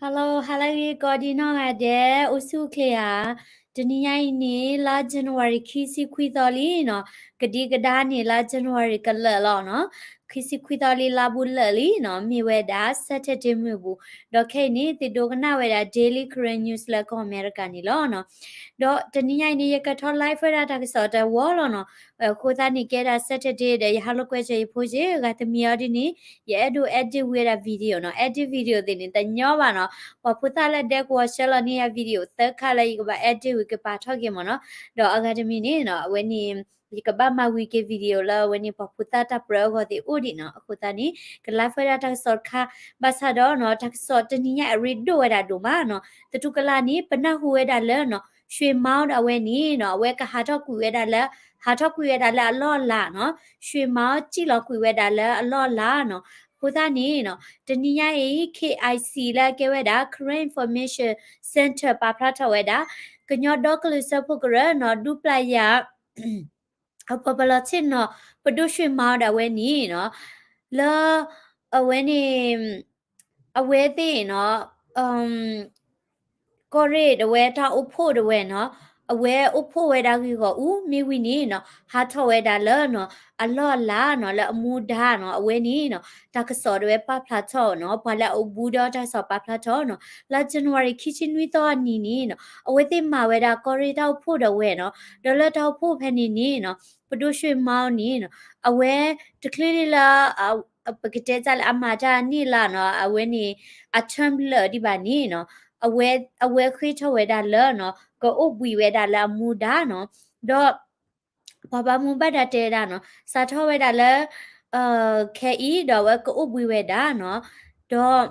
Hello, ဟါလၢအဂ့ၤ ကိးဒံနီၢ်ဂၤဒဲး အိၣ်ဆူၣ်အိၣ်ချ့ဧါ. တနံၤညါအံၤန့ၣ် လါ January ခံဆံခွံသီလံနီၤ, ကဒံကဒါန့ၣ် လါ January ကလၢာ်လီၤနီၤ. ခံဆံခွံသီလံ လါဘူးလၢာ်လံနီၤ, မ့ၢ်ဝဲဒၣ် Saturday မုၢ်ဘူး, ဒီးခဲအံၤန့ၣ် သုဒိကနၣ်ဝဲဒၣ် Daily Karen News လၢကီၢ်အမဲရကၤန့ၣ်လီၤနီၤ. ဒီးတနံၤညါအံၤန့ၣ် ယကထီၣ် live ဝဲဒၣ်တၢ်ကစီၣ်တဝီလီၤနီၤ. အဃိသတးန့ၣ် ကဲဒၣ် Saturday ဒီး ယဟးလိာ်ကွဲစၢၤယဖိက့ၤ ဂၤတမံၤအီၤဒ်န့ၣ် ယအဲၣ်ဒိး edit ဝံၤဝဲဒၣ် video နီၤ. Edit video သ့ၣ်န့ၣ် တညီဘၣ်နီၤ. ပှၤဖိသၣ်လၢဒဲကဝီၤဆှၢလီၤန့ၢ်ယၤ video သၢခါလၢယကဘၣ် edit ဝံၤကပာ်ထီၣ်က့ၤမ့ၢ်နီၤ. ဒီးအဂၤတမံၤန့ၣ်နီၤ အဝဲန့ၣ် ယကဘၣ်မၤဝံၤက့ၤ video လၢအဝဲန့ၣ် ပှၤဖိသၣ်တၢ်ပြၢအဂီၢ်သ့ၣ်အိၣ်ဒံးနီၤ. အဃိသတးန့ၣ် က live ဝဲဒၣ်တၢ်ကစီၣ်တခါ ဘၣ်ဆၣ်ဒီးနီၤ တၢ်ကစီၣ်တနံၤညါအရ့ဒိၣ်ဝဲဒၣ်ဒိၣ်မးနီၤ. သတူၢ်ကလာ်န့ၣ် ပနၢ်ဟူဝဲဒၣ်လၢနီၤ ရွှေမောင်းဒီးအဝဲန့ၣ်နီၤ အဝဲကဟးထီၣ်ကွံာ်ဝဲဒၣ်လၢ ဟးထီၣ်ကွံာ်ဝဲဒၣ်လၢအလီၢ်အလၤနီၤ. ရွှေမောင်း စံၣ်လီၤကွံာ်ဝဲဒၣ်လၢအလီၢ်အလၤနီၤ. အဃိသတးန့ၣ်နီၤ တနံၤညါအံၤ K I C လၢအကဲဝဲဒၣ် Karen Information Center ပာ်ဖျါထီၣ်ဝဲဒၣ် ကညီဒီကလုာ်စၢဖှိၣ်ကရၢနီၤ ဒူပျၢ်ယၤ အပှၤပလီၢ်ဆ့ၣ်နီၤ ပဒိၣ် ရွှေမောင်း ဒီးအဝဲန့ၣ်နီၤ လၢ အဝဲန့ၣ် အဝဲသ့ၣ်နီၤ ကီၢ်ရ့ၣ်ဒၣ်ဝဲတၢ်အိၣ်ဖှိၣ်ဒၣ်ဝဲနီၤ အဝဲအိၣ်ဖှိၣ်ဝဲဒၣ်ဂ့ၢ်ဂီၢ်အူ မ့ၢ်ဝံၤန့ၣ်နီၤ ဟးထီၣ်ဝဲဒၣ်လၢနီၤ အလီၢ်အလၤနီၤ လၢအမူဒါနီၤ အဝဲန့ၣ်နီၤ တၢ်ကစီၣ်ဒၣ်ဝဲပာ်ဖျါထီၣ်နီၤ ပှၤလၢအအိၣ်ဘူးဒီးတၢ်ကစီၣ်ပာ်ဖျါထီၣ်နီၤ လါ January ခံဆံနွံသီအနံၤန့ၣ်နီၤ အဝဲသ့ၣ်မၤဝဲဒၣ်ကီၢ်ရ့ၣ်တၢ်အိၣ်ဖှိၣ်ဒၣ်ဝဲနီၤ ဒီးလၢတၢ်အိၣ်ဖှိၣ်ဖဲန့ၣ်န့ၣ်နီၤ ပဒိၣ် ရွှေမောင်း န့ၣ်နီၤ အဝဲတချုးဒံးလၢ ပကတဲတၢ်လၢအမၤတၢ်န့ၢ်လၢနီၤ အဝဲန့ၣ် အ term လၢာ်ဒံးဘၣ်န့ၣ်နီၤ အဝဲဃ့ထီၣ်ဝဲဒၣ်လၢနီၤ ကအိၣ်ဘှံးဝဲဒၣ်လၢအမူဒါနီၤ ဒီး ပှၤဘၣ်မူဘၣ်ဒါတဲဝဲဒၣ်နီၤ စးထီၣ်ဝဲဒၣ်လၢ ခဲအံၤဒီးအဝဲကအိၣ်ဘှံးဝဲဒၣ်နီၤ ဒီး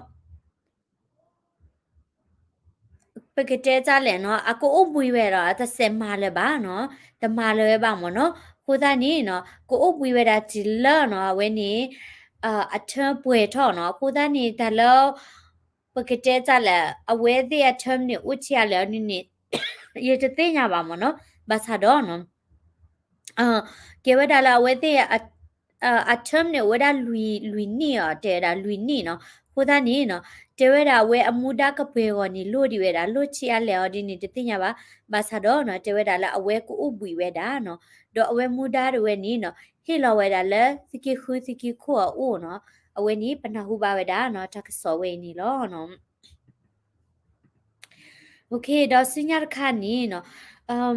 ပကတဲတၢ်လဲၣ်နီၤ အကအိၣ်ဘှံးဝဲဒီး အတစဲးမၤလၢၤဘၣ်နီၤ တမၤလၢၤဝဲဘၣ်မ့ၢ်နီၤ အဃိသတးန့ၣ်နီၤ ကအိၣ်ဘှံးဝဲဒၣ်တုၤလၢနီၤ အဝဲန့ၣ် အ term ပှဲၤထီၣ်နီၤ အဃိသတးန့ၣ် တၢ်လၢ ပကတဲတၢ်လဲၣ် အဝဲသ့ၣ်အ term န့ၣ် အိၣ်ဆံးအါလဲၣ်အီၤန့ၣ် ယတသ့ၣ်ညါဘၣ်မ့ၢ်နီၤ ဘၣ်ဆၣ်ဒီးနီၤ ကဲဝဲဒၣ်လၢအဝဲသ့ၣ် အ term န့ၣ် အိၣ်ဝဲဒၣ်လွံၢ်နံၣ်အီၤ တဲဝဲဒၣ်လွံၢ်နံၣ်နီၤ အဃိသတးန့ၣ်နီၤ တဲဝဲဒၣ်အဝဲအမူဒါကပှဲၤဂီၤန့ၣ် လိၣ်ဒံးဝဲဒၣ် လိၣ်ဆံးအါလဲၣ်အီၤဒ်န့ၣ် တသ့ၣ်ညါဘၣ် ဘၣ်ဆၣ်ဒီးနီၤ တဲဝဲဒၣ်လၢအဝဲကအိၣ်ဘှံးဝဲဒၣ်နီၤ ဒီးအဝဲမူဒါဒၣ်ဝဲန့ၣ်နီၤ ဟ့ၣ်လီၤဝဲဒၣ်လၢ သုးက့ဃုသုးက့ခိၣ်အအိၣ်နီၤ အဝဲန့ၣ် ပနၢ်ဟူဘၣ်ဝဲဒၣ်နီၤ တၢ်ကစီၣ်ဝဲအံၤန့ၣ်လီၤ. ဒီးဆူညါတခါန့ၣ်နီၤ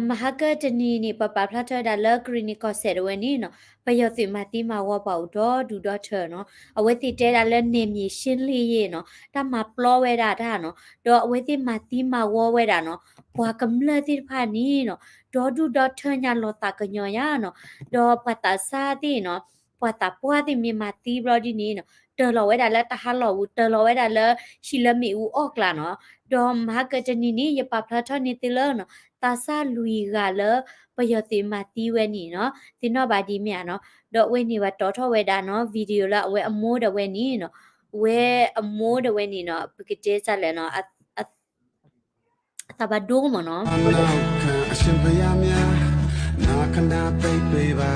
မဟါကတနံၤန့ၣ် ပပာ်ဖျါထီၣ်ဝဲဒၣ်လၢကရံၣ်နံၣ်ကီၢ်စဲၣ်ဒၣ်ဝဲန့ၣ်နီၤ ပယီၤသုးမၤသံမၤဝီပှၤအိၣ်ဒီဒူၣ်ဒီထၢနီၤ အဝဲသ့ၣ်တဲဒၣ်လၢ နယ်မြေရှင်းလင်းရေး နီၤ တၢ်မၤပျီဝဲဒၣ်တၢ်နီၤ ဒီးအဝဲသ့ၣ်မၤသံမၤဝီဝဲဒၣ်နီၤ ပှၤကမျၢၢ်သ့ၣ်တဖၣ်န့ၣ်နီၤ ဒီဒူၣ်ဒီထၢညါလီၤသးကညီၤညါနီၤ ဒီးပှၤသးစၢ်သ့ၣ်နီၤ ပှၤသးပှၢ်သ့ၣ်မ့ၢ်မၤသံဘျီဒ်န့ၣ်နီၤ တၢၤလီၤဝဲဒၣ်လၢတၢ်ဟးလီၢ်ပူၤ တၢၤလီၤဝဲဒၣ်လၢဟံၣ်လၢမ့ၣ်အူအီၣ်ကျါနီၤ ဒီးမဟါကတနံၤန့ၣ် ယပာ်ဖျါထီၣ်န့ၢ်သုလၢနီၤ သးစၢ်လွံၢ်ဂၤလၢ ပယီၤသုးမၤသံဝဲန့ၣ်နီၤ သ့ၣ်နီၣ်ဘၣ်ဒ်မ့ၢ်ဧါနီၤ ဒီးအဝဲန့ၣ်ပှၤတီထီၣ်ဝဲဒၣ်နီၤ video လၢအဝဲအမိၢ်ဒၣ်ဝဲန့ၣ်နီၤ အဝဲအမိၢ်ဒၣ်ဝဲန့ၣ်နီၤ ပကတဲတၢ်လဲၣ်နီၤ အသးဘၣ်ဒိမ့ၢ်နီၤ အရှင်ဘုရားများ နားခဏပိတ်ပေးပါ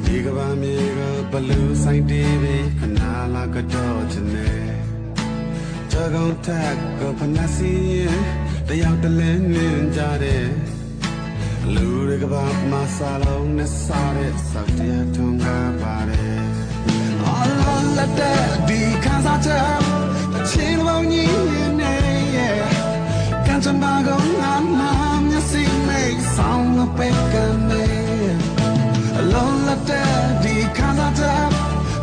ဒီကမ္ဘာမြေက ဘလူးဆိုင်တီးဗီ ခဏလောက်ကတော့ချင်တယ် တကုန်းထက်ကိုဖနက်စီရင် တယောက်တလဲမြင်ကြတယ် လူတွေကဘာမှစာလုံးနဲ့စားတဲ့ စောက်တရားထွန်းကားပါတယ် အလွန်လက်တဲ့ဒီခံစားချက် တစ်ချိန်တစ်ပေါင်းကြီးနေရဲ့ ကံကြမ္မာကိုငါမှမျက်စိမိတ်ဆောင်လို့ပဲကမ်းနေ အလွန်လက်တဲ့ဒီခံစားချက်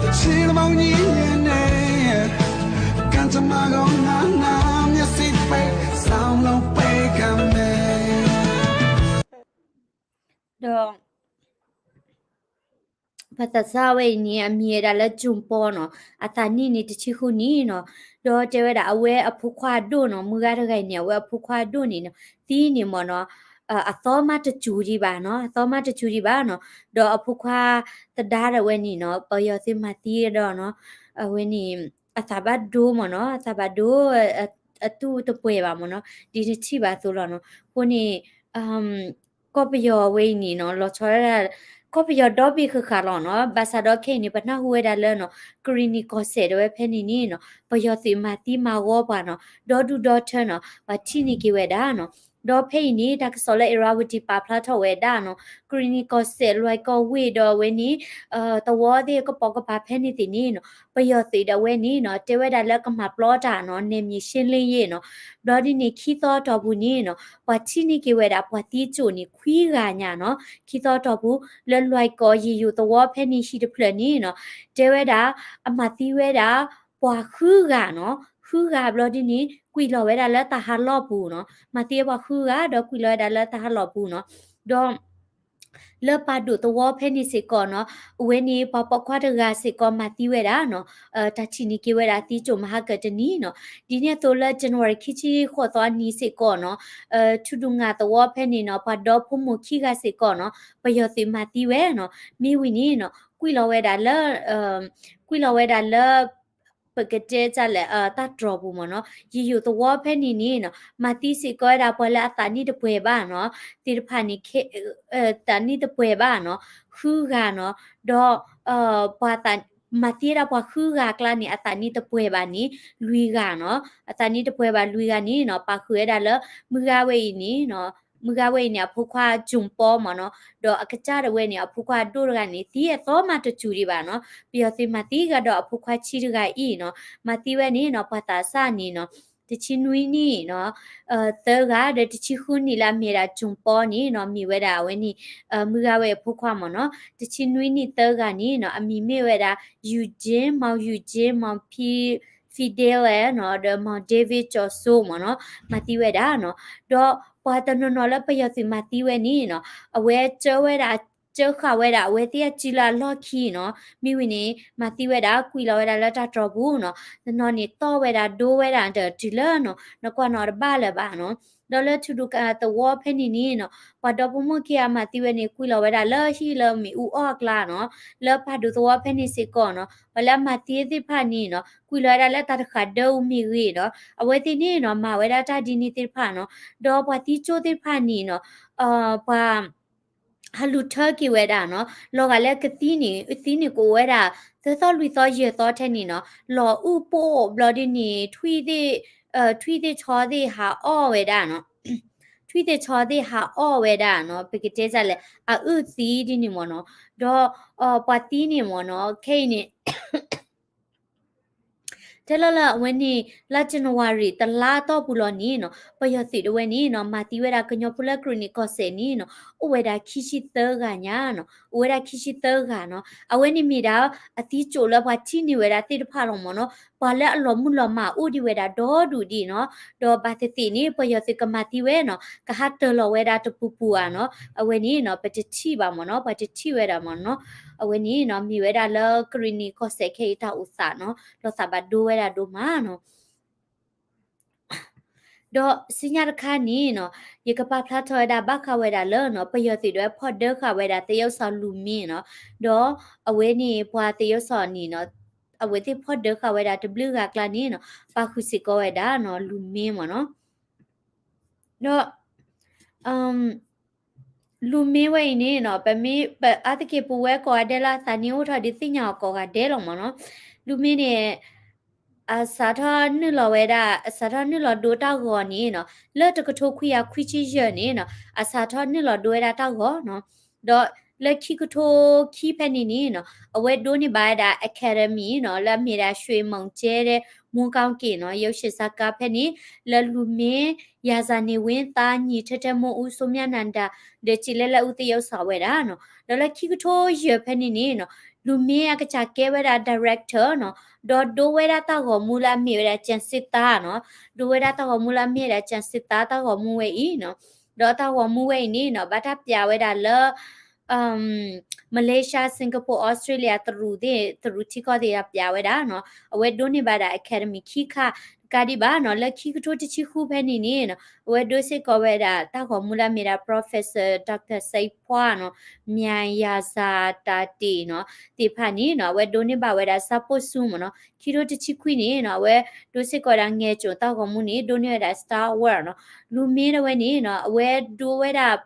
တစ်ချိန်တစ်ပေါင်းကြီးနေရဲ့ ကံကြမ္မာကိုငါမှမျက်စိမိတ်ဆောင်လို့ပဲကမ်းနေ ဒီး ပှၤသးစၢ်ဝဲအံၤန့ၣ် အမံၤဝဲဒၣ်လၢ ကၠိၣ်ပီနီၤ, အသးနံၣ်န့ၣ် တဆံဃုနံၣ်နီၤ, ဒီးတဲဝဲဒၣ်အဝဲအဖိခွါအဒိၣ်နီၤ, မုၢ်ဂၤတဂၤအံၤန့ၣ် အဝဲအဖိခွါအဒိၣ်န့ၣ်နီၤ, သံန့ၣ်မ့ၢ်နီၤ, အသီမးတစူၤဒံးဘၣ်နီၤ, အသီမးတစူၤဒံးဘၣ်နီၤ, ဒီးအဖိခွါသဒါဒၣ်ဝဲန့ၣ်နီၤ, ပယီၤသုးမၤသံဒီးနီၤ, အဝဲန့ၣ် အသးဘၣ်ဒိမ့ၢ်နီၤ, အသးဘၣ်ဒိ အတူၢ်တပှဲၤဘၣ်မ့ၢ်နီၤ, ဒ်နထံၣ်ဘၣ်အသိးလီၤနီၤ, အဃိန့ၣ် ကီၢ်ပယီၤဝဲအံၤန့ၣ်နီၤ, လီၤဆီဒၣ် ကီၢ်ပယီၤဒီဘ့ၣ်ဃၣ်ဃၣ်လီၤနီၤ. ဘၣ်ဆၣ်ဒီးခဲအံၤန့ၣ် ပနၢ်ဟူဝဲဒၣ်လၢနီၤ ကရံၣ်နံၣ်ကီၢ်စဲၣ်ဒၣ်ဝဲဖဲန့ၣ်န့ၣ်နီၤ ပယီၤသုးမၤသံမၤဂီၤပှၤနီၤ ဒီဒူၣ်ဒီထၢနီၤ ပှၤထံၣ်န့ၢ်က့ၤဝဲဒၣ်နီၤ. ဒီးဖဲအံၤန့ၣ် တၢ်ကစီၣ်လၢ Irrawaddy ပာ်ဖျါထီၣ်ဝဲဒၣ်နီၤ ကရံၣ်နံၣ်ကီၢ်စဲၣ် လွဲၢ်ကီၢ်ဝ့ၢ်ဒီးအဝဲန့ၣ် သဝီသ့ၣ်ကပိာ်ကပၤဖဲန့ၣ်သ့ၣ်န့ၣ်နီၤ ပယီၤသုးဒၣ်ဝဲန့ၣ်နီၤ တဲဝဲဒၣ်လၢကမၤပျီတၢ်နီၤ နယ်မြေရှင်းလင်းရေးနီၤ. ဘျီဒ်န့ၣ် ခံသီတီၢ်ပူၤန့ၣ်နီၤ ပှၤထံၣ်န့ၢ်က့ၤဝဲဒၣ်ပှၤသံကၠိၣ်န့ၣ် ခွံဂၤညါနီၤ. ခံသီတီၢ်ပူၤ လၢလွဲၢ်ကီၢ်ယံာ်ယိာ်သဝီဖဲန့ၣ်ဟံၣ်တဖျၢၣ်န့ၣ်နီၤ တဲဝဲဒၣ် အမၤသံဝဲဒၣ် ပှၤဃုဂၤနီၤ. ဃုဂၤဘျီဒ်န့ၣ် ကွံာ်လီၤဝဲဒၣ်လၢတၢ်ဟးလီၢ်ပူၤနီၤ. မၤသံဝဲပှၤဃုဂၤ ဒီးကွံာ်လီၤဝဲဒၣ်လၢတၢ်ဟးလီၢ်ပူၤနီၤ. ဒီး လၢပၢ်ဒိၣ်သဝီဖဲန့ၣ်စ့ၢ်ကီးနီၤ အဝဲန့ၣ်ပှၤပိာ်ခွါတဂၤစ့ၢ်ကီးမၤသံဝဲဒၣ်နီၤ တၢ်ထံၣ်န့ၢ်က့ၤဝဲဒၣ်သံကၠိၣ်မဟါကတနံၤနီၤ. ဒ်န့ၣ်အသိးလၢ January ခံဆံဃိးသီအနံၤစ့ၢ်ကီးနီၤ ထူဒူၣ်ငါသဝီဖဲန့ၣ်နီၤ ပှၤဒီဖိမိၢ်ခံဂၤစ့ၢ်ကီးနီၤ ပယီၤသုးမၤသံဝဲနီၤ. မ့ၢ်ဝံၤန့ၣ်နီၤ ကွံာ်လီၤဝဲဒၣ်လၢ ကွံာ်လီၤဝဲဒၣ်လၢ ပကတဲတၢ်လဲၣ် တၢ်တြီၢ်ပူၤမ့ၢ်နီၤ. ယံာ်ယိာ်သဝီဖဲန့ၣ်န့ၣ်နီၤ မၤသံစ့ၢ်ကီးဝဲဒၣ်ပှၤလၢအသးနံၣ်တပှဲၤဘၣ်နီၤ သ့ၣ်တဖၣ်န့ၣ် သးနံၣ်တပှဲၤဘၣ်နီၤ ဃုဂၤနီၤ. ဒီး ပှၤ မၤသံဝဲဒၣ်ပှၤဃုဂၤအကျါန့ၣ် အသးနံၣ်တပှဲၤဘၣ်န့ၣ် လွံၢ်ဂၤနီၤ. အသးနံၣ်တပှဲၤဘၣ်လွံၢ်ဂၤန့ၣ်နီၤ ပာ်ဃုာ်ဝဲဒၣ်လၢ မုၢ်ဂၤဝဲအံၤန့ၣ် မုၢ်ဂၤဝဲအံၤန့ၣ် အဖိခွါ ကၠိၣ်ပီမ့ၢ်နီၤ. ဒီးအကစၢ်ဒၣ်ဝဲန့ၣ် အဖိခွါအဒိၣ်တဂၤန့ၣ် သံအသီမးတစူၢ်ဒံးဘၣ်နီၤ. ပယီၤသုးမၤသံကဒီးအဖိခွါဆံးတဂၤအံၤနီၤ မၤသံဝဲန့ၣ်နီၤ ပှၤသးစၢ်န့ၣ်နီၤ တဆံနွံနံၣ်နီၤ သၢဂၤ ဒီးတဆံဃုနံၣ်လၢအမ့ၢ်ဒၣ် ကၠိၣ်ပီန့ၣ်နီၤ မ့ၢ်ဝဲဒၣ်အဝဲန့ၣ် မုၢ်ဂၤဝဲအဖိခွါမ့ၢ်နီၤ. တဆံနွံနံၣ်သၢဂၤန့ၣ်နီၤ အမံၤမ့ၢ်ဝဲဒၣ် ယူၣ်ကၠ့ မောင်ယူၣ်ကၠ့ မောင်ဖီဒဲလ်နီၤ ဒီး မောင်ဒေးဝ့ၣ်ကၠီၤစိမ့ၢ်နီၤ မၤသံဝဲဒၣ်နီၤ. ဒီးပှၤတနီၤနီၤလၢပယီၤသုးမၤသံဝဲန့ၣ်နီၤ အဝဲကၢဝဲဒၣ် ကၢဃာ်ဝဲဒၣ်အဝဲသ့ၣ်အစုလၢအလီၢ်ခံနီၤ. မ့ၢ်ဝံၤန့ၣ် မၤသံဝဲဒၣ် ကွံာ်လီၤဝဲဒၣ်လၢတၢ်တြီၢ်ပူၤနီၤ. တနီၤန့ၣ်တီၢ်ဝဲဒၣ်ဒိဝဲဒၣ်ဒီးတုၤလၢနီၤ နကွၢ်နီၣ်တဘၣ်လၢၤဘၣ်နီၤ. ဒီးလၢထူဒူၣ်ကသဝီဖဲန့ၣ်န့ၣ်နီၤ ပှၤဒီဖိမိၢ်ခံဂၤမၤသံဝဲန့ၣ် ကွံာ်လီၤဝဲဒၣ်လၢဟံၣ်လၢမ့ၣ်အူအီၣ်အကျါနီၤ. လၢပၢ်ဒိၣ်သဝီဖဲန့ၣ်စ့ၢ်ကီးနီၤ ပှၤလၢအမၤသံသ့ၣ်တဖၣ်န့ၣ်နီၤ ကွံာ်လီၤဝဲဒၣ်လၢတၢ်တဃာ်ဒၢအူမ့ၢ်ဂ့ၤနီၤ အဝဲသ့ၣ်န့ၣ်နီၤ မၤဝဲဒၣ်တၢ်ဒ်န့ၣ်သ့ၣ်တဖၣ်နီၤ. ဒီးပှၤသံကၠိၣ်သ့ၣ်တဖၣ်န့ၣ်နီၤ ပှၤ ဟးလူၤထၢက့ၤဝဲဒၣ်နီၤ လီၤဂာ်လၢကသံန့ၣ် သံန့ၣ်ကအိၣ်ဝဲဒၣ် သၢသီလွံၢ်သီယဲၢ်သီထဲန့ၣ်နီၤ လီၤအုၣ်ပိာ်ဘျီဒ်န့ၣ် ထွံၣ်သ့ၣ် ထွံၣ်သ့ၣ်ဆီသ့ၣ်ဟးအီၣ်ဝဲဒၣ်နီၤ ထွံၣ်သ့ၣ်ဆီသ့ၣ်ဟးအီၣ်ဝဲဒၣ်နီၤ ပကတဲတၢ်လဲၣ် အအုၣ်သံဒ်န့ၣ်မ့ၢ်နီၤ. ဒီး ပှၤသံန့ၣ်မ့ၢ်နီၤ ခဲအံၤန့ၣ် ထဲလၢလၢအဝဲန့ၣ် လါ January တလါတီၢ်ပူၤလီၤန့ၣ်နီၤ ပယီၤသုးဒၣ်ဝဲန့ၣ်နီၤ မၤသံဝဲဒၣ်ကညီဖိလၢကရံၣ်နံၣ်ကီၢ်စဲၣ်န့ၣ်နီၤ အိၣ်ဝဲဒၣ်ခံဆံသၢဂၤညါနီၤ အိၣ်ဝဲဒၣ်ခံဆံသၢဂၤနီၤ. အဝဲန့ၣ်မ့ၢ်ဒၣ် အသံကၠိၣ်လၢပှၤထံၣ်န့ၢ်ဝဲဒၣ်သ့ၣ်တဖၣ်လီၤမ့ၢ်နီၤ ပှၤလၢအလီၤမုၢ်လီၤမၢ်အိၣ်ဒံးဝဲဒၣ်ဒီဒူၣ်ဒံးနီၤ. ဒီးဘၣ်သ့ၣ်သ့ၣ်န့ၣ် ပယီၤသုးကမၤသံဝဲနီၤ ကဟးတၢၢ်လီၤဝဲဒၣ်တပူၤပူၤဧါနီၤ. အဝဲန့ၣ်နီၤ ပတထံၣ်ဘၣ်မ့ၢ်နီၤ ပှၤတထံၣ်ဝဲဒၣ်မ့ၢ်နီၤ. အဝဲန့ၣ်နီၤ မ့ၢ်ဝဲဒၣ်လၢကရံၣ်နံၣ်ကီၢ်စဲၣ်ခဲအံၤတၢ်အိၣ်သးနီၤ လီၤသးဘၣ်ဒိဝဲဒၣ်ဒိၣ်မးနီၤ. ဒီးဆူညါတခါန့ၣ်နီၤ ယကပာ်ဖျါထီၣ်ဝဲဒၣ်ဘၣ်ဃးဝဲဒၣ်လၢနီၤ ပယီၤသုးဒၣ်ဝဲဖီၣ်ဒၢဃာ်ဝဲဒၣ် သရုပ်ဆောင်လူမင်းနီၤ. ဒီးအဝဲန့ၣ်ပှၤသရုပ်ဆောင်န့ၣ်နီၤ အဝဲသ့ၣ်ဖီၣ်ဒၢဃာ်ဝဲဒၣ်တဘျုးဂၤအကျါန့ၣ်နီၤ ပာ်ဃုာ်စ့ၢ်ကီးဝဲဒၣ်နီၤ လူမင်းမ့ၢ်နီၤ. ဒီး လူမင်းဝဲအံၤန့ၣ်နီၤ ပမ့ၢ် ပအါတက့ၢ်ပဝဲကိးဂၤဒဲးလၢအသးနံၣ်အိၣ်ထီၣ်ဒုးသ့ၣ်ညါအီၤကိးဂၤဒဲးလီၤမ့ၢ်နီၤ. လူမင်းန့ၣ် အစးထီၣ်နုာ်လီၤဝဲဒၣ် အစးထီၣ်နုာ်လီၤဒိတၢ်ဂီၤန့ၣ်နီၤ လၢတကထိခွံကယၤခွံဆံယဲၢ်န့ၣ်နီၤ အစးထီၣ်နုာ်လီၤဒိဝဲဒၣ်တၢ်ဂီၤနီၤ. ဒီးလၢခံကထိခံဖဲန့ၣ်န့ၣ်နီၤ အဝဲဒိးန့ၢ်ဘၣ်ဝဲဒၣ် Academy နီၤ လၢအမ့ၢ်ဒၣ် ရွှေမုံကျဲဒီး မိုးကောင်းကင်နီၤ ရုပ်ရှင်ဇာတ်ကားဖဲန့ၣ် လၢလူမင်း ရာဇာနေဝင်း သား ညီ ထဲထဲမိုးဦး စိုးမြနန္ဒာ ဒီး ကျေးလက်လက်ဦး သရုပ်ဆောင်ဝဲဒၣ်နီၤ. ဒီးလၢခံကထိယဲၢ်ဖဲန့ၣ်န့ၣ်နီၤ လူမင်းအကစၢ်ကဲဝဲဒၣ် director နီၤ ဒီးဒိဝဲဒၣ်တၢ်ဂီၤမူလၢအမ့ၢ်ဝဲဒၣ် ကျန်စစ်သား နီၤ ဒိဝဲဒၣ်တၢ်ဂီၤမူလၢအမ့ၢ်ဝဲဒၣ် ကျန်စစ်သား တၢ်ဂီၤမူဝဲအံၤနီၤ. ဒီးတၢ်ဂီၤမူဝဲအံၤန့ၣ်နီၤ ဘၣ်တၢ်ပျးဝဲဒၣ်လၢ Malaysia Singapore Australia တရူးသ့ၣ် တရူးထံကီၢ်သ့ၣ်ပျးဝဲဒၣ်နီၤ. အဝဲဒိးန့ၢ်ဘၣ်ဒၣ် Academy ခံခါ တကးဒံးဘၣ်နီၤ လၢခံကထိတဆံဃုဖဲန့ၣ်န့ၣ်နီၤ အဝဲဒိစ့ၢ်ကီးဝဲဒၣ်တၢ်ဂီၤမူလၢအမ့ၢ်ဒၣ် Professor Doctor စံးဖှါနီၤ မၠၣ်ယၤစၤတၤတ့ၣ်နီၤ သ့ၣ်တဖၣ်န့ၣ်နီၤ အဝဲဒိးန့ၢ်ဘၣ်ဝဲဒၣ် ဇာတ်ပို့စု မ့ၢ်နီၤ. ခံကထိတဆံခွံန့ၣ်နီၤ အဝဲဒိစ့ၢ်ကီးဝဲဒၣ် ငယ်ကျွန် တၢ်ဂီၤမူန့ၣ် ဒိးန့ၢ်ဝဲဒၣ် Star Award နီၤ. လူမင်းဒၣ်ဝဲန့ၣ်နီၤ အဝဲဒိဝဲဒၣ်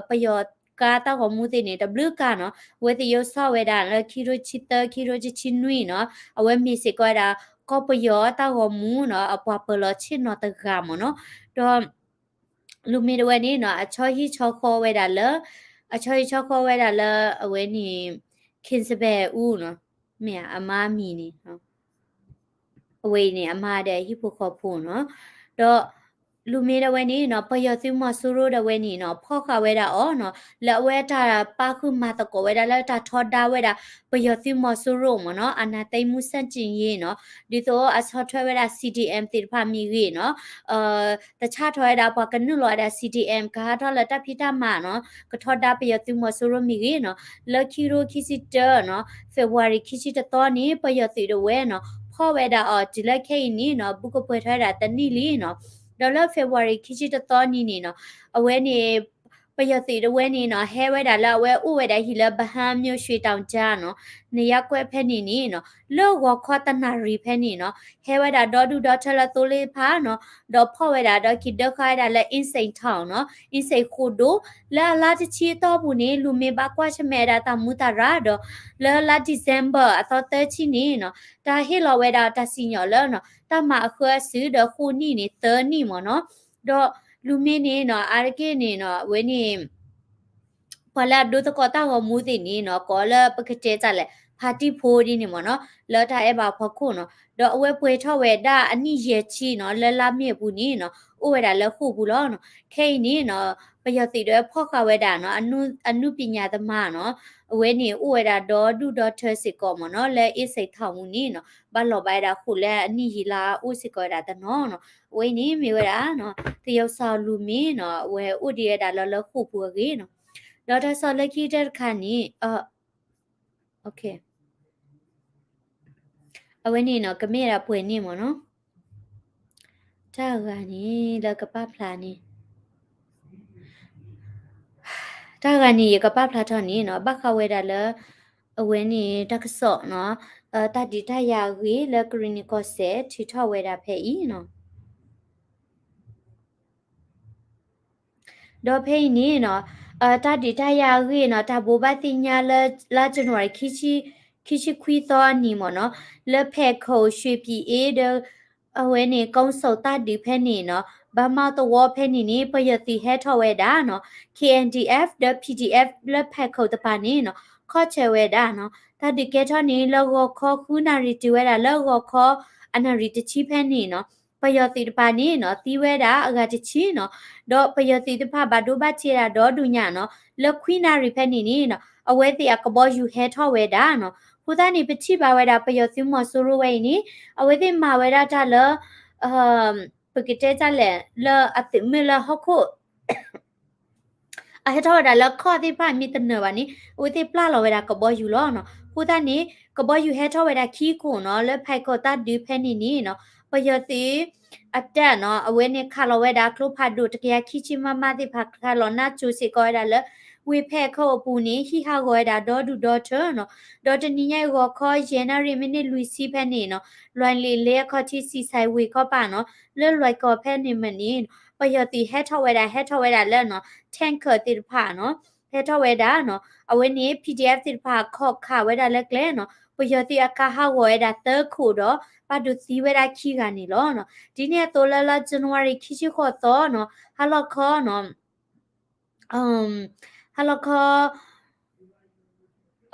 ပယီၤ အဝဲသ့ၣ်အတၢ်ဂီၤမူသ့ၣ်န့ၣ် တဘျုးကါနီၤ, အဝဲသ့ၣ်ယိၤဆီၣ်ဝဲဒၣ်လၢခံထိဆံသၢ ခံထိတဆံနွံနီၤ, အဝဲမ့ၢ်စ့ၢ်ကီးဝဲဒၣ် ကီၢ်ပယီၤတၢ်ဂီၤမူနီၤ အပှၤပၢၤလီၤဆ့ၣ်နီၤတဂၤမ့ၢ်နီၤ, ဒီး လူၤမ့တဝဲန့ၣ်နီၤ အဆီဟံၣ်ဆီဃီဝဲဒၣ်လၢ အဆီဟံၣ်ဆီဃီဝဲဒၣ်လၢ အဝဲန့ၣ် ခ့စဘဲအူနီၤ, မ့ၢ်အမါအမံၤန့ၣ် အဝဲအံၤန့ၣ် အမါဒီးအဟံၣ်ဖိဃီဖိနီၤ, ဒီး လူၤမ့ဒၣ်ဝဲန့ၣ်နီၤ ပယီၤသုးမီၤစိရိၤဒၣ်ဝဲန့ၣ်နီၤ ဖီၣ်ဃာ်ဝဲဒၣ်အီၤနီၤ လၢအဝဲတၢ်ပာ်ဃုာ်မၤသကိးဝဲဒၣ်လၢတၢ်ထီဒါဝဲဒၣ် ပယီၤသုးမီၤစိရိၤမ့ၢ်နီၤ အာဏာသိမ်းမှုဆန့်ကျင်ရေးနီၤ, ဒ်သိးအဆီၣ်ထွဲဝဲဒၣ် C D M သ့ၣ်တဖၣ်မ့ၢ်ဂ့ၤနီၤ တဆၣ်ထီၣ်ဝဲဒၣ်ပှၤကနုာ်လီၤဝဲဒၣ် C D M ကဟးထီၣ်လၢတၢ်ဖံးတၢ်မၤနီၤ ကထီဒါပယီၤသုးမီၤစိရိၤမ့ၢ်ဂ့ၤနီၤ, လၢခံကထိခံဆံတၢနီၤ February ခံဆံတသီန့ၣ် ပယီၤသုးဒၣ်ဝဲနီၤ ဖီၣ်ဝဲဒၣ်အီၤတုၤလၢခဲအံၤန့ၣ်နီၤ ဘူးကပှဲၤထီၣ်ဝဲဒၣ်တနံၣ်လံနီၤ, ဒီးလၢ February ခံဆံတသီနံၤန့ၣ်နီၤ အဝဲန့ၣ် ပယီၤသုးဒၣ်ဝဲန့ၣ်နီၤ ဟဲဝဲဒၣ်လၢအဝဲအိၣ်ဝဲဒၣ်ဟံၣ်လၢ ဘဟါ မြို့ ရွှေတောင်ကြားနီၤ နယကွဲၣ်ဖဲန့ၣ်န့ၣ်နီၤ လၢဂီၤခီတနၣ်ရံၣ်ဖဲန့ၣ်နီၤ ဟဲဝဲဒၣ်ဒီဒူၣ်ဒီထၢလၢသိလ့ၣ်တဖၣ်နီၤ ဒီးဖီၣ်ဝဲဒၣ်ဒီးက့ၤဒၢဃာ်ဝဲဒၣ်လၢ အင်းစိန်ထောင်နီၤ အင်းစိန်ဃိၣ်ဒိၣ် လၢအလါတဆံအတီၢ်ပူၤန့ၣ် လူၤမ့ဘၣ်ကွၢ်ဆၢၣ်မဲာ်ဝဲဒၣ်တၢ်မူးတၢ်ရၢ်ဒီး လၢလါ December အသီသၢဆံန့ၣ်နီၤ တၢ်ဟ့ၣ်လီၤဝဲဒၣ်တၢ်စံၣ်ညီၣ်လၢနီၤ တၢ်မၤအဃၢအစုဒီးဃိၣ်နံၣ်န့ၣ် သၢနံၣ်မ့ၢ်နီၤ, ဒီးလူၤမ့န့ၣ်နီၤ အါတက့ၢ်န့ၣ်နီၤ အဝဲန့ၣ် ပှၤလၢအဒိသကိးတၢ်ဂီၤမူသ့ၣ်န့ၣ်နီၤ ကိးလၢပကတဲတၢ်လဲၣ် ဖါတံၢ်ဖိဒ်န့ၣ်မ့ၢ်နီၤ လၢတၢ်အဲၣ်ဘၣ်အဖီခိၣ်နီၤ ဒီးအဝဲပှဲၤထီၣ်ဝဲဒၣ်အနံၣ်ယဲၢ်ဆံနီၤ လၢလါမ့ၢ်အပူၤန့ၣ်နီၤ အိၣ်ဝဲဒၣ်လၢဃိာ်ပူၤလီၤနီၤ. ခဲအံၤန့ၣ်နီၤ ပယီၤသုးဒၣ်ဝဲဖီၣ်ဃာ်ဝဲဒၣ်နီၤ အနုပညာသမားနီၤ အဝဲန့ၣ်အိၣ်ဝဲဒၣ်ဒီဒူၣ်ဒီထၢစ့ၢ်ကီးမ့ၢ်နီၤ လၢအ့စံးထီၣ်မူန့ၣ်နီၤ ဘၣ်လီၤဘၣ်ဝဲဒၣ်ဃိာ်လၢအနံၣ်ယံာ်လါအိၣ်စ့ၢ်ကီးဝဲဒၣ်တနီၤနီၤ. အဝဲအံၤန့ၣ်မ့ၢ်ဝဲဒၣ်နီၤ သယီၤစီၤလူၤမ့နီၤ အဝဲအိၣ်ဒံးဝဲဒၣ်လၢလၢဃိာ်ပူၤအဂ့ၢ်နီၤ. ဒီးတၢ်ကစီၣ်လၢခံကတၢၢ်တခါန့ၣ် အဝဲန့ၣ်နီၤ ကမ့ၢ်ဒၣ်ပှဲၤန့ၣ်မ့ၢ်နီၤ. တၢ်ဂၤန့ၣ် လၢကပာ်ဖျါန့ၣ် တၢ်ဂၤန့ၣ် ယကပာ်ဖျါထီၣ်န့ၣ်နီၤ ဘၣ်ဃးဝဲဒၣ်လၢ အဝဲန့ၣ် တၢ်ကစီၣ်နီၤ တၢ်ဒုးတၢ်ယၤအဂ့ၢ်လၢကရ့ၣ်နံၤကီၢ်စဲၣ် ထုးထီၣ်ဝဲဒၣ်ဖဲအံၤနီၤ. ဒီးဖဲအံၤန့ၣ်နီၤ တၢ်ဒုးတၢ်ယၤအဂ့ၢ်နီၤ တၢ်ဘိးဘၣ်သ့ၣ်ညါလၢ လါ January ခံဆံခွံသီအနံၤမ့ၢ်နီၤ လၢဖဲးခိၣ် ရွှေပြည်အေး ဒီး အဝဲန့ၣ် ကီၢ်ဆၣ်တၢ်ဒုးဖဲန့ၣ်နီၤ ဘၣ်မၤသဝီဖဲန့ၣ်န့ၣ် ပယီၤသုးဟဲထီၣ်ဝဲဒၣ်နီၤ K N D F ဒီး P D F လၢဖဲးခိၣ်တပၤန့ၣ်နီၤ ခီၣ်ဆၢဝဲဒၣ်နီၤ တၢ်ဒုးကဲထီၣ်န့ၣ် လၢဂီၤခီဃုနၣ်ရံၣ်တုၤဝဲဒၣ်လၢဂီၤခီအနၣ်ရံၣ်တဆံဖဲန့ၣ်နီၤ ပယီၤသုးတပၤန့ၣ်နီၤ သံဝဲဒၣ်အဂၤတဆံနီၤ ဒီးပယီၤသုးတဖၣ်ဘၣ်ဒိဘၣ်ထံးဒၣ်ဒီဒူၣ်ညါနီၤ လၢခွံနၣ်ရံၣ်ဖဲန့ၣ်န့ၣ်နီၤ အဝဲသ့ၣ်အကဘီယူၤဟဲထီၣ်ဝဲဒၣ်နီၤ အဃိသတးန့ၣ် ပထံၣ်ဘၣ်ဝဲဒၣ်ပယီၤသုးမီၤစိရိၤဝဲအံၤန့ၣ် အဝဲသ့ၣ်မၤဝဲဒၣ်တၢ်လၢ ပကတဲတၢ်လဲၣ် လၢအသုးမုၢ်လၢဟီၣ်ခိၣ် အဟဲထီၣ်ဝဲဒၣ်လၢခီၣ်သ့ၣ်တဖၣ်မ့ၢ်တနၢၤဘၣ်န့ၣ် အဝဲသ့ၣ်ပျၢ်လီၤဝဲဒၣ်ကဘီယူၤလီၤနီၤ. အဃိသတးန့ၣ် ကဘီယူၤဟဲထီၣ်ဝဲဒၣ်ခံခိၣ်နီၤ လၢဖဲးခိၣ်တၢ်ဒုးဖဲန့ၣ်န့ၣ်နီၤ ပယီၤသုးအတၢ်နီၤ အဝဲန့ၣ်ခးလီၤဝဲဒၣ်ကျိဖးဒိၣ်တကယၤခံဆံ မမ သ့ၣ်တဖၣ် ခးလီၤနါစိၤစ့ၢ်ကီးဝဲဒၣ်လၢ ဝ့ၢ်ဖဲးခိၣ်အပူၤန့ၣ် ဟံးဟးဂီၤဝဲဒၣ်ဒီဒူၣ်ဒီထၢနီၤ. ဒီးတနံၤညါအံၤဂီၤခီ ယဲၢ်နၣ်ရံၣ်မံးနံးလွံၢ်ဆံဖဲန့ၣ်နီၤ လွဲၢ်လ့ၣ်လ့အခီၣ်ထံး စံးဆဲးဝ့ၢ်ခီပၤနီၤ လၢလွဲၢ်ကီၢ်ဖဲန့ၣ်မ့ၢ်န့ၣ်နီၤ ပယီၤသုးဟဲထီၣ်ဝဲဒၣ် ဟဲထီၣ်ဝဲဒၣ်လၢနီၤ tanker သ့ၣ်တဖၣ်နီၤ ဟဲထီၣ်ဝဲဒၣ်နီၤ အဝဲန့ၣ် P D F သ့ၣ်တဖၣ်ခီၣ်ခးဝဲဒၣ်လၢကျဲနီၤ ပယီၤသုးအကါဟးဂီၤဝဲဒၣ်သၢခိၣ်ဒီး ဘၣ်ဒိးသံဝဲဒၣ်ခံဂၤန့ၣ်လီၤနီၤ. ဒ်န့ၣ်အသိးလၢလါ January ခံဆံဃိးသီနီၤ ဟါလီၤခီနီၤ ဟါလီၤခီ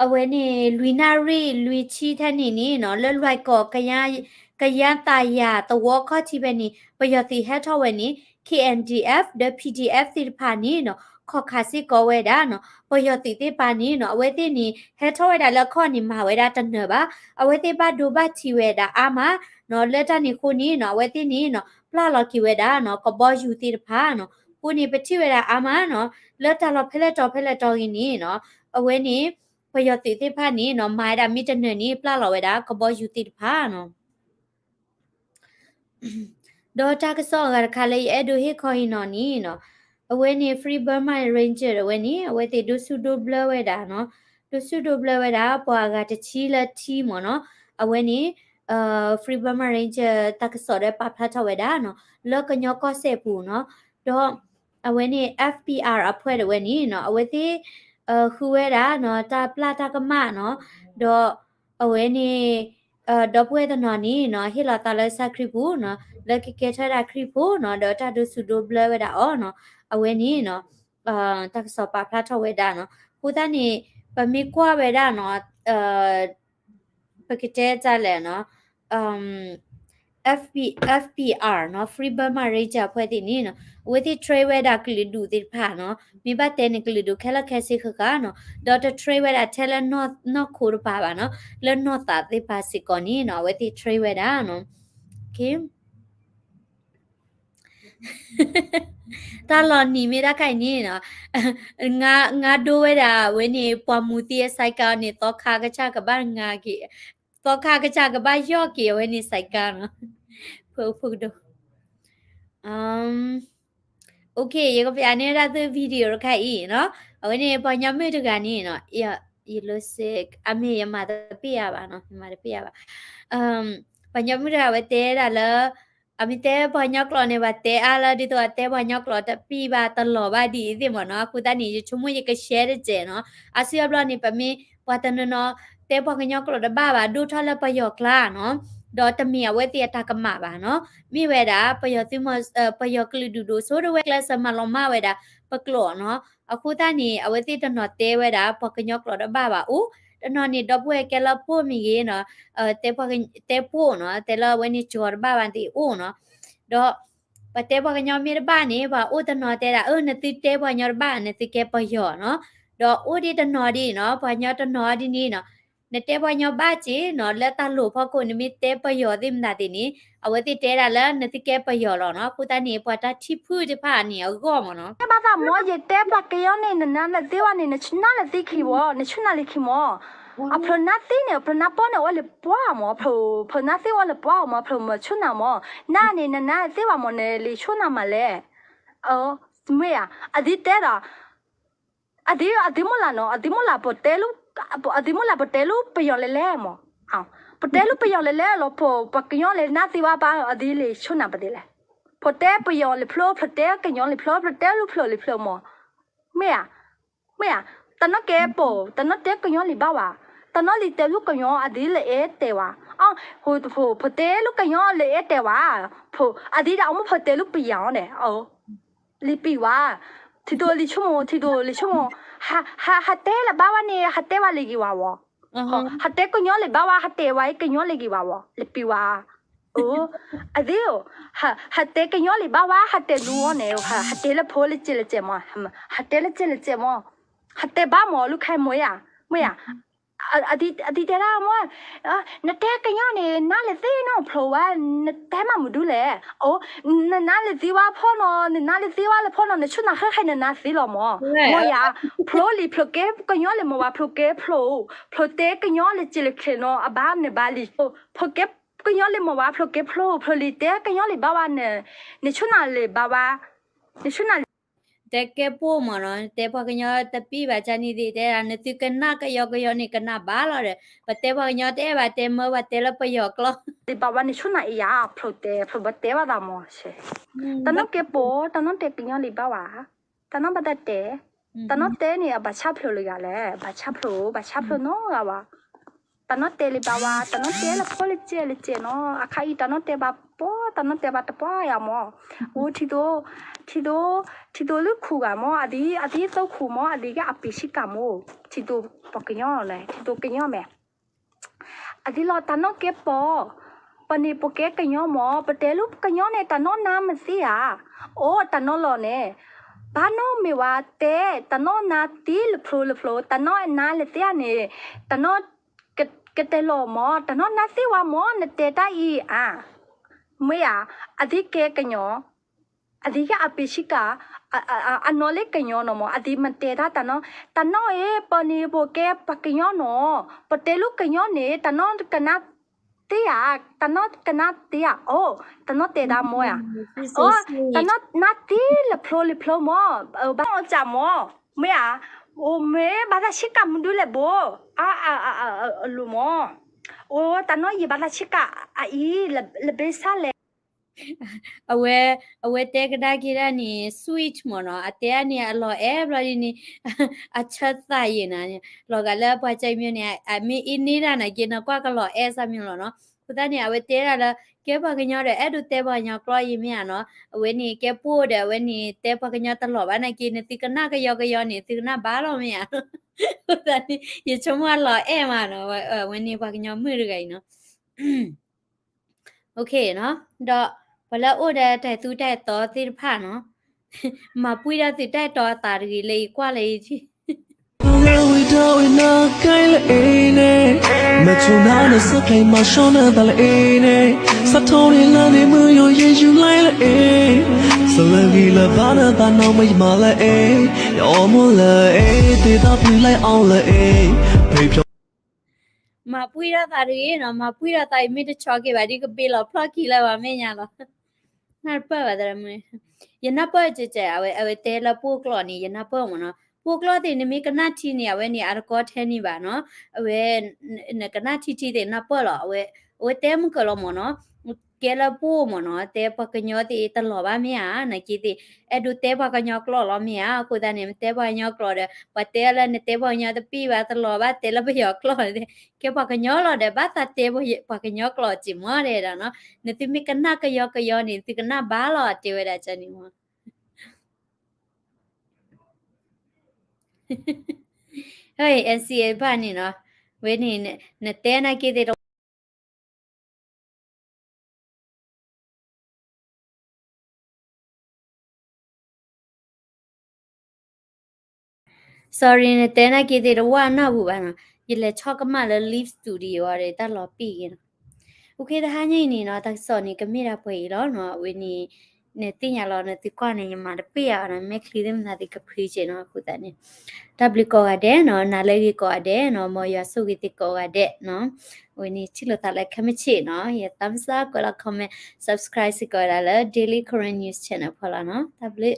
အဝဲန့ၣ် လွံၢ်နၣ်ရံၣ်လွံၢ်ဆံထဲန့ၣ်န့ၣ်နီၤ လၢလွဲၢ်ကီၢ် ကယၤသးယၤသဝီခီၣ်ထံးဖဲန့ၣ် ပယီၤသုးဟဲထီၣ်ဝဲန့ၣ် K N D F ဒီး P D F သ့ၣ်တဖၣ်န့ၣ်နီၤ ခီၣ်ခးစ့ၢ်ကီးဝဲဒၣ်နီၤ ပယီၤသုးသ့ၣ်တဖၣ်န့ၣ်နီၤ အဝဲသ့ၣ်န့ၣ် ဟဲထီၣ်ဝဲဒၣ်လၢခီၣ်န့ၣ် မၤဝဲဒၣ်တနၢၤဘၣ် အဝဲသ့ၣ်ဘၣ်ဒိဘၣ်ထံးဝဲဒၣ်အါမးနီၤ လၢတၢ်န့ၣ်အဃိန့ၣ်နီၤ အဝဲသ့ၣ်န့ၣ်နီၤ ပျၢ်လီၤက့ၤဝဲဒၣ်နီၤ ကဘီယူၤသ့ၣ်တဖၣ်နီၤ အဃိန့ၣ် ပထံၣ်ဝဲဒၣ်အါမးနီၤ လၢတၢ်လီၢ်ဖဲလဲၣ်တီၤဖဲလဲၣ်တီၤဂ့ၤန့ၣ်နီၤ အဝဲန့ၣ် ပယီၤသုးသ့ၣ်တဖၣ်န့ၣ်နီၤ မၤဝဲဒၣ်မ့ၢ်တနၢၤန့ၣ် ပျၢ်လီၤဝဲဒၣ်ကဘီယူၤသ့ၣ်တဖၣ်နီၤ ဒီးတၢ်ကစီၣ်အဂၤတခါလၢယအဲၣ်ဒိးဟ့ၣ်ခီအံၤနီၤန့ၣ်နီၤ အဝဲန့ၣ် Free Burma Ranger အဝဲန့ၣ် အဝဲသ့ၣ်ဒိးဆူၣ်ဒိးဘျၢဝဲဒၣ်နီၤ ဒိးဆူၣ်ဒိးဘျၢဝဲဒၣ် ပှၤအဂၤတဆံလၢထံမ့ၢ်နီၤ အဝဲန့ၣ် Free Burma Ranger တၢ်ကစီၣ်ဒီးပာ်ဖျါထီၣ်ဝဲဒၣ်နီၤ လၢကညီကီၢ်စဲၣ်ပူၤနီၤ ဒီး အဝဲန့ၣ် F B R အဖှဲးတဝဲန့ၣ်နီၤ အဝဲသ့ၣ် ဃုဝဲဒၣ်နီၤ တၢ်ပျၢ်တၢ်ကမၣ်နီၤ ဒီးအဝဲန့ၣ် ဒီပုၢ်ဝဲၢ်တနီၤန့ၣ်နီၤ ဟ့ၣ်လီၤသးလၢကစၢ်ခရံာ်ပူၤနီၤ လၢကကဲထီၣ်ဝဲဒၣ်ခရံာ်ဖိနီၤ ဒီးတၢ်ဒိးစူးဒိးဘျၢဝဲဒၣ်အီၤနီၤ အဝဲန့ၣ်နီၤ တၢ်ကစီၣ်ပာ်ဖျါထီၣ်ဝဲဒၣ်နီၤ အဃိသတးန့ၣ် ပမ့ၢ်ကွၢ်ဝဲဒၣ်နီၤ ပကတဲတၢ်လဲၣ်နီၤ F B, F B R နီၤ Free Burma Ranger အဖှဲးသ့ၣ်န့ၣ်နီၤ အဝဲသ့ၣ် train ဝဲဒၣ်ကလုာ်ဒူၣ်သ့ၣ်တဖၣ်နီၤ မ့ၢ်ဘၣ်တဲန့ၣ်ကလုာ်ဒူၣ်ခဲလၢာ်ခဲဆ့ဃၣ်ဃၣ်နီၤ ဒီးတ train ဝဲဒၣ်ထဲလၢနီၢ်ခိတပၤဘၣ်နီၤ လၢနီၢ်သးသ့ၣ်တဖၣ်စ့ၢ်ကီးန့ၣ်နီၤ အဝဲသ့ၣ် train ဝဲဒၣ်နီၤ တၢ်လီၤနံၤမ့ၢ်တၢ်ခါအံၤန့ၣ်နီၤ ငါဒိဝဲဒၣ်ဝဲန့ၣ် ပှၤမူၤသံအ cycle န့ၣ် သီခါကစၢ်ကဘၣ်ငါက့ၤ သီခါကစၢ်ကဘၣ်ယီၢ်က့ၤအဝဲန့ၣ် cycle နီၤ ဖိကဒိ OK ယကပျးန့ၢ်ဝဲဒၣ်သု video တခါအံၤနီၤ အဝဲန့ၣ်ပှၤကညီမုၣ်တဂၤန့ၣ်နီၤ ယလိစ့ အမ့ၢ်ယမၤတပ့ၢ်ယၤဘၣ်နီၤ ယမၤတပ့ၢ်ယၤဘၣ် ပှၤကညီမုၣ်တဂၤဝဲတဲဒၣ်လၢ အမ့ၢ်တဲပှၤကညီကျိာ်န့ၣ် ပှၤတဲအါလၢဒ်သိးအတဲပှၤကညီကျိာ်တပံၢ်ဘၣ်တလီၤဘၣ်ဒ်အံၤသ့ၣ်မ့ၢ်နီၤ အဃိသတးန့ၣ် ယဆိကမိၣ်ယက share တစဲးနီၤ အါစုအါဘျီန့ၣ် ပမ့ၢ်ပှၤတနီၤနီၤ တဲပှၤကညီကျိာ်တဘၣ်ဘၣ် ဒိၣ်ထီၣ်လၢပယီၤကျါနီၤ ဒီးတမ့ၢ်အဝဲသ့ၣ်အတၢ်ကမၣ်ဘၣ်နီၤ မ့ၢ်ဝဲဒၣ် ပယီၤသုးမီၤ ပယီၤကလုာ်ဒူၣ်ဒိၣ်စိတဝဲ ကျဲးစၢးမၤလီၤမၢ်ဝဲဒၣ် ပကျိာ်နီၤ အဃိသတးန့ၣ် အဝဲသ့ၣ်တနီၤတဲဝဲဒၣ် ပှၤကညီကျိာ်တဘၣ်ဘၣ်အိၣ် တနီၤန့ၣ် ဒီပုၢ်ဝဲၢ်ကဲလၢပိၢ်မ့ၢ်ဂ့ၤနီၤ တဲပှၢ် တဲပိၢ်နီၤ တဲလၢအဝဲန့ၣ်ကၠီၤတဘၣ်ဘၣ်သ့ၣ်အိၣ်နီၤ ဒီး ပှၤတဲပှၤကညီမ့ၢ်တဘၣ်န့ၣ် ပှၤအိၣ်တနီၤတဲဒၣ် အၢ နသုတဲပှၤကညီတဘၣ် နသုကဲပယီၤနီၤ ဒီးအိၣ်ဒံးတနီၤဒ်နီၤ ပှၤကညီတနီၤဒ်န့ၣ်နီၤ နတဲပှၤကညီဘၣ်က့ၤနီၤ လၢတၢ်လိၤဖီခိၣ် နမ့ၢ်တဲပယီၤသ့ၣ်မတၤသ့ၣ်န့ၣ် အဝဲသ့ၣ်တဲဒၣ်လၢနသုကဲပယီၤလီၤနီၤ အဃိသတးန့ၣ် ပှၤတၢ်ထံၣ်ဖုၣ်တဖၣ်န့ၣ် အဂီၢ်မ့ၢ်နီၤ တဲဘၣ်သးမ့ၢ် ယတဲပှၤကညီန့ၣ် နနါလၢသ့ဝဲန့ၣ် နဆူၣ်နၢ်လၢသ့ခံမ့ၢ် နဆူၣ်နၢ်လၢခံမ့ၢ် အဖျိနါသ့န့ၣ် အဖျိနါပီၢ်န့ၣ် အိၣ်လၢပှၢ်မ့ၢ် ဖျိနါသ့အိၣ်လၢပှၢ်မ့ၢ် ဖျိမ့ၢ်ဆူၣ်နၢ်မ့ၢ် နါန့ၣ် နနါသ့ဝဲမ့ၢ် နလံၤဆူၣ်နၢ်မးလဲၣ် မ့ၢ်ဧါ အဒ်တဲဒီး အဒ် အဒ်မိၢ်လၢ်နီၤ အဒ်မိၢ်လၢ် ပတဲလၢ အဒ်မိၢ်လၢ် ပတဲလၢပယီၤလဲၤလဲၤမ့ၢ် ပတဲလၢပယီၤလဲၤလဲၤလီၤ ပှၤကညီလဲၤနါသ့ဝဲပၢ် အဒ်လံာ်ဆူၣ်နၢ်ပဒ်လဲၣ် ဖျိတဲပယီၤလံာ်ဖျိ ဖျိတဲကညီလံာ်ဖျိ ဖျိတဲလၢဖျိလံာ်ဖျိမ့ၢ် မ့ၢ်ဧါ မ့ၢ်ဧါ တနီၤကဲပိာ် တနီၤတဲကညီလံာ်ဘၣ်ဝဲ တနီၤလံာ်တဲလၢကညီအဒ်လၢအဲၣ်တဲဝဲ အ ဖျိတဲလၢကညီလၢအဲၣ်တဲဝဲ အဒ်ဒီးအမိၢ်ဖျိတဲလၢပယီၤန့ၣ် လံာ်ပံၤဝဲ ထံဒိၣ်လံာ်ဆိကမိၣ် ထံဒိၣ်လံာ်ဆိကမိၣ် ဟးတဲလၢၤဘၣ်ဝဲန့ၣ် ဟးတဲဝဲလၢဂ့ၤဝဲဝဲ ဟးတဲကညီလံာ်ဘၣ်ဝဲ ဟးတဲဝဲကညီလံာ်ဂ့ၤဝဲဝဲ လံာ်ပံၤဝဲ အဒ် ဟးတဲကညီလံာ်ဘၣ်ဝဲ ဟးတဲနူအီၤန့ၣ် ဟးတဲလၢဖိလၢကဲလၢကဲမ့ၢ် ဟးတဲလၢကဲလၢကဲမ့ၢ် ဟးတဲဘၣ်မ့ၢ် လူၤခါမ့ၢ်ဧါ မ့ၢ်ဧါ အဒ်တဲဒၣ်မ့ၢ် နတဲကညီန့ၣ် နါလဲၤသ့နီၤ ဖျိဝဲ နတဲမးမနုၤဒုလဲၣ် အိ နနါလဲၤသ့ဝဲဖီနီၤ နနါလဲၤသ့ဝဲလၢဖီနီၤ နဆူၣ်နၢ်ဃဲဃဲ နနါသ့လီၤမ့ၢ် မ့ၢ်ဧါ ဖျိလံာ်ဖျိကဲ ကညီလံာ်မ့ၢ်ဝဲ ဖျိကဲဖျိ ဖျိတဲကညီလၢကဲလၢကဲနီၤ အဘၣ်နဘၣ်လံာ် ဖျိကဲကညီလံာ်မ့ၢ်ဝဲ ဖျိကဲဖျိ ဖျိလံာ်တဲကညီလံာ်ဘၣ်ဝဲန့ၣ် နဆူၣ်နၢ်လံာ်ဘၣ်ဝဲ နဆူၣ်နၢ်လံာ် တဲကဲပိာ်မ့ၢ်နီၤ တဲပှၤကညီတပံၢ်ဘၣ် ကန့ၣ်သ့ၣ်တဲဒၣ် နသုကနၣ်ကယီကယီန့ၣ် ကနၣ်ဘၣ်လီၤဒီး ပတဲပှၤကညီတအဲၣ်ဘၣ် တဲမၢပှၤတဲလၢပယီၤကျိာ် လံာ်ဘၣ်ဝဲနဆူၣ်နၢ်အံၤယါ ဖျိတဲ ဖျိဘၣ်တဲဘၣ်သးမ့ၢ် တနီၤကဲပိာ် တနီၤတဲကညီလံာ်ဘၣ်ဝဲ တနီၤဘၣ်တၢ်တဲ တနီၤတဲန့ၣ် အဘၣ်ဆၣ်ဖျိလၢယၤလဲၣ် ဘၣ်ဆၣ်ဖျိ ဘၣ်ဆၣ်ဖျိနီတဂၤဘၣ် တနီၤတဲလံာ်ဘၣ်ဝဲ တနီၤတဲလၢဖိလၢကဲလၢကဲနီၤ အခါအံၤတနီၤတဲဘၣ်ပိာ် တနီၤတဲဘၣ်တပှၢ်ယါမ့ၢ် အိ ထံဒိၣ် ထံဒိၣ် ထံဒိၣ်လၢခူၣ်ဂၤမ့ၢ် အဒ် အဒ်သိခူၣ်မ့ၢ် အဒ်ကဲအပ့ၤဆံးကၤမ့ၢ် ထံဒိၣ်ပှၤကညီလဲၣ် ထံဒိၣ်ကညီမဲာ် အဒ်လီၤ တနီၤကဲပိာ် ပန့ၣ်ပကဲကညီမ့ၢ် ပတဲလၢကညီန့ၣ် တနီၤနါမသ့ဧါ အိ တနီၤလီၤန့ၣ် ဘၣ်နီၢ်မ့ၢ်ဝဲတဲ တနီၤနါသ့လၢဖျိလၢဖျိ တနီၤနါလဲၤသ့ဧါန့ၣ် တနီၤ ကတဲလီၤမ့ၢ် တနီၤနါသ့ဝဲမ့ၢ် နတဲတၢ်အံၤဧါ မ့ၢ်ဧါ အဒ်ကဲကညီ အဒ်ကဲအပ့ၤဆံးကၤ အနီၢ်လၢကညီနီၤမ့ၢ် အဒ်မတဲတၢ်တနီၤ တနီၤအံၤ ပန့ၣ်ပကဲပှၤကညီနီၤ ပတဲလၢကညီန့ၣ် တနီၤကနါသ့ဧါ တနီၤကနါသ့ဧါ အိ တနီၤတဲဒၣ်မ့ၢ်ဧါ အိ တနီၤနါသ့လၢဖျိလံာ်ဖျိမ့ၢ် ဘၣ်အီၣ်စၢ်မ့ၢ် မ့ၢ်ဧါ အိ မ့ၢ်ဘၣ်သးဆံးကၤမနုၤလဲၣ် ဘိ အ အ အ အလိၤမ့ၢ် အိ တနီၤယံာ်ဘၣ်သးဆံးကၤအအံၤ လၢဘ့ၣ်ဆၣ်လဲၣ် အဝဲ, အဝဲတဲကဒါက့ၤဒၣ်န့ၣ် sweet မ့ၢ်နီၤ, အတဲဒၣ်န့ၣ်အလီၤအဲၣ်ဘျီဒ်န့ၣ်, အဆၢသးယံာ်နၤ, လီၤဂာ်လၢပှၤကၢအံၤမ့ၢ်န့ၣ် အမ့ၢ်အ့န့ၢ်ဒၣ်နၤက့ နကွၢ်ကလီၤအဲၣ်စၢ်မ့ၢ်လီၤနီၤ. အဃိသတးန့ၣ် အဝဲတဲဒၣ်လၢ ကဲပှၤကညီဒီး အဲၣ်ဒိးတဲပှၤကညီကျိာ်ယံာ်မ့ၢ်ဧါနီၤ, အဝဲန့ၣ်ကဲပိၢ်ဒီး အဝဲန့ၣ်တဲပှၤကညီတလီၤဘၣ်နၤက့ နသုကနၣ်ကယီကယီန့ၣ် သုကနၣ်ဘၣ်လီၤမ့ၢ်ဧါ. အဃိသတးန့ၣ် ယဆိကမိၣ်အလီၤအဲၣ်မးနီၤ, အဝဲန့ၣ်ပှၤကညီမုၣ်တဂၤအံၤနီၤ. ဒီးပှၤလၢအအိၣ်ဒီးတၢ်သူတၢ်တီသ့ၣ်တဖၣ်နီၤ, မၤပှံၢ်ဒီးသုတၢ်တီအသးတဂ့ၤ လၢယကွၢ်လၢယထံၣ် မၤပှံၢ်ထီၣ်သးတဂ့ၤနီၤ, မၤပှံၢ်ထီၣ်သးအံၤ မ့ၢ်တဆီက့ၤဘၣ် ဒ်ကဘ့ၣ်လီၤဖျီၣ်ခံလၢပှၤမဲာ်ညါလီၤ. နၢ်တပၢၢ်ဘၣ်သရၣ်မုၣ်, ယနၢ်ပၢၢ်ကဲကဲ အဝဲတဲလၢပှိၢ်ကျိာ်န့ၣ် ယနၢ်ပၢၢ်မ့ၢ်နီၤ, ပှိၢ်ကျိာ်သ့ၣ် နမ့ၢ်ကနၣ်ထံန့ၣ် အဝဲန့ၣ်အတကီထဲန့ၣ်ဘၣ်နီၤ, အဝဲ, နကနၣ်ထံထံသ့ၣ်နၢ်ပၢၢ်လီၤ, အဝဲတဲမုၢ်ကၢၤလီၤမ့ၢ်နီၤ, ကဲလၢပှိၢ်မ့ၢ်နီၤ, တဲပှၤကညီသ့ၣ်တလီၤဘၣ်မ့ၢ်ဧါ, နက့သ့ၣ် အဲၣ်ဒိးတဲပှၤကညီကျိာ်လီၤမ့ၢ်ဧါ, အဃိသတးန့ၣ် မ့ၢ်တဲပှၤကညီကျိာ်ဒီး ပှၤတဲလၢနတဲပှၤကညီတပ့ၢ်ဘၣ် တလီၤဘၣ် တဲလၢပယီၤကျိာ်, ကဲပှၤကညီလီၤဒီး ဘၣ်သးတဲပှၤကညီကျိာ်စ့ၢ်မ့ၢ်ဒဲးဒီးနီၤ, နသုမ့ၢ်ကနၣ်ကယီကယီန့ၣ် သုကနၣ်ဘၣ်လီၤ တဲဝဲဒၣ်န့ၣ်မ့ၢ် ဟဲ NCA ဘၣ်န့ၣ်နီၤ, ဝဲန့ၣ် နတဲနာ်က့သ့ၣ်တ sorry နတဲနာ်က့သ့ၣ်တဝၢ်နီၢ်ပူၤဘၣ်နီၤ, ယလဲၤဆီၣ်ကမၣ်လၢ Live Studio ဒီး တၢ်လီၤပံာ်က့ၤနီၤ. အိၣ်ခ့ တဟါညါအံၤန့ၣ်နီၤ တၢ်ကစီၣ်န့ၣ် ကမ့ၢ်ဒၣ်ပှဲၤအံၤလီၤနီၤ, အဝဲန့ၣ် နသ့ၣ်ညါလီၤ နသုကွၢ်န့ၣ် ယမၤတပ့ၢ်ဧါနီၤ, မ့ၢ်ချံသ့ၣ်မနုၤသ့ၣ်ကဖုက့ၤနီၤ, အဃိသတးန့ၣ် တၢ်ဘျုးကိးဂၤဒဲးနီၤ, နၤလၢအဂ့ၤကိးဂၤဒဲးနီၤ, မ်ယွၤဆိၣ်ဂ့ၤသုကိးဂၤဒဲးနီၤ, အဝဲန့ၣ် ထံၣ်လိာ်သးလၢခဲမုၢ်ဆ့ၣ်နီၤ, ယ thumbs up ကွဲးလီၤ comment, subscribe စ့ၢ်ကီးဝဲဒၣ်လၢ Daily Karen News Channel ဖီလာ်နီၤ, တၢ်ဘျုး